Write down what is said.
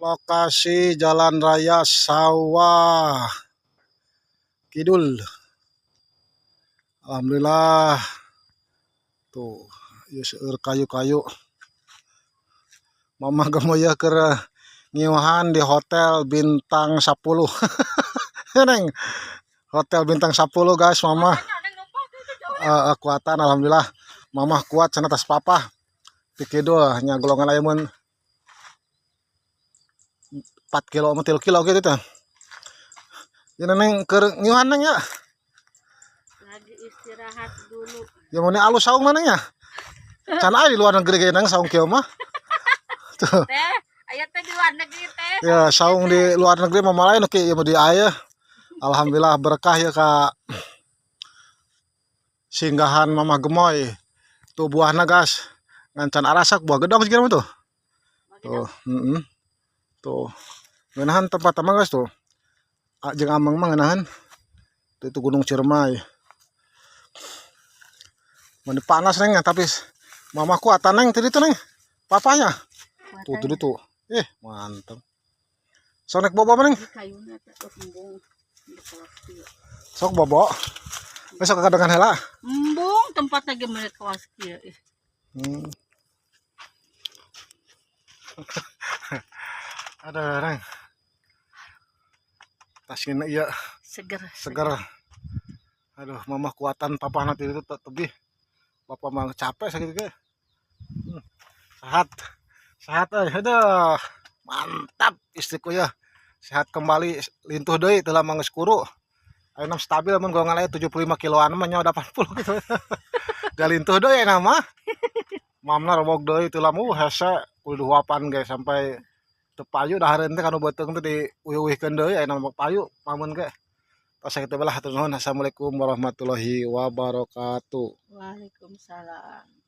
Lokasi Jalan Raya Sawah Kidul. Alhamdulillah. Tuh, ieu seueur kayu-kayu. Mama Gemoy keur ngiuhan di hotel bintang 10. Neng, hotel bintang 10, guys, Mama. Kuatan, alhamdulillah. Mama kuat cenah, tas papa. Di kidul nya golongan aya mun 4 kilo 3 kilo gitu teh. Ya, Neng, keur ngiuhan, Neng, ya. Lagi istirahat dulu. Ya, mun alus saung mana nya? Can aya di luar negeri ge, Neng, saung kieu mah. Tuh. Teh, aya teh di luar negeri teh. Ya, saung di luar negeri mah lain oke ya di aya. Alhamdulillah berkah ya ka singgahan Mama Gemoy. Tuh buahna, guys. Ngan can arasak, buah gedong sih tuh. Tuh, Tuh. Ngeunahan tempat mah, guys, tuh. Jeung ameng mah ngeunahan. Tuh, itu Gunung Ciremai. Meni panas, Neng, ya, tapi Mama kuatan, Neng, tadi tuh, Neng. Papanya. Tuh tuh tuh. Eh, mantap. Sok nek bobo, Neng. Kayuna teh embung. Sok bobo. Besok kadangan heula. Embung tempatnya gimana kawas kieu. Ih. Ada, Neng. Tas ini iya. Seger. Seger. Aduh, Mama kuatan, papa nanti itu tebih. Bapak mah capek sakit ge. Sehat. Sehat euy. Aduh. Mantap istriku ya. Sehat kembali, lintuh deui, teu lama geus kuru. Ayeuna stabil mun golongan aya 75 kiloan mah nya 80 gitu. Da lintuh deui ayeuna mah. Mamna robog deui teu lama, hese kudu huapan ge sampai teu payu dahareun teh kanu beuteung teh diuih-uihkeun deui, ayeuna mah payu mamun ge. Tos sakitu bae lah, hatur nuhun. Assalamualaikum warahmatullahi wabarakatuh. Waalaikumsalam.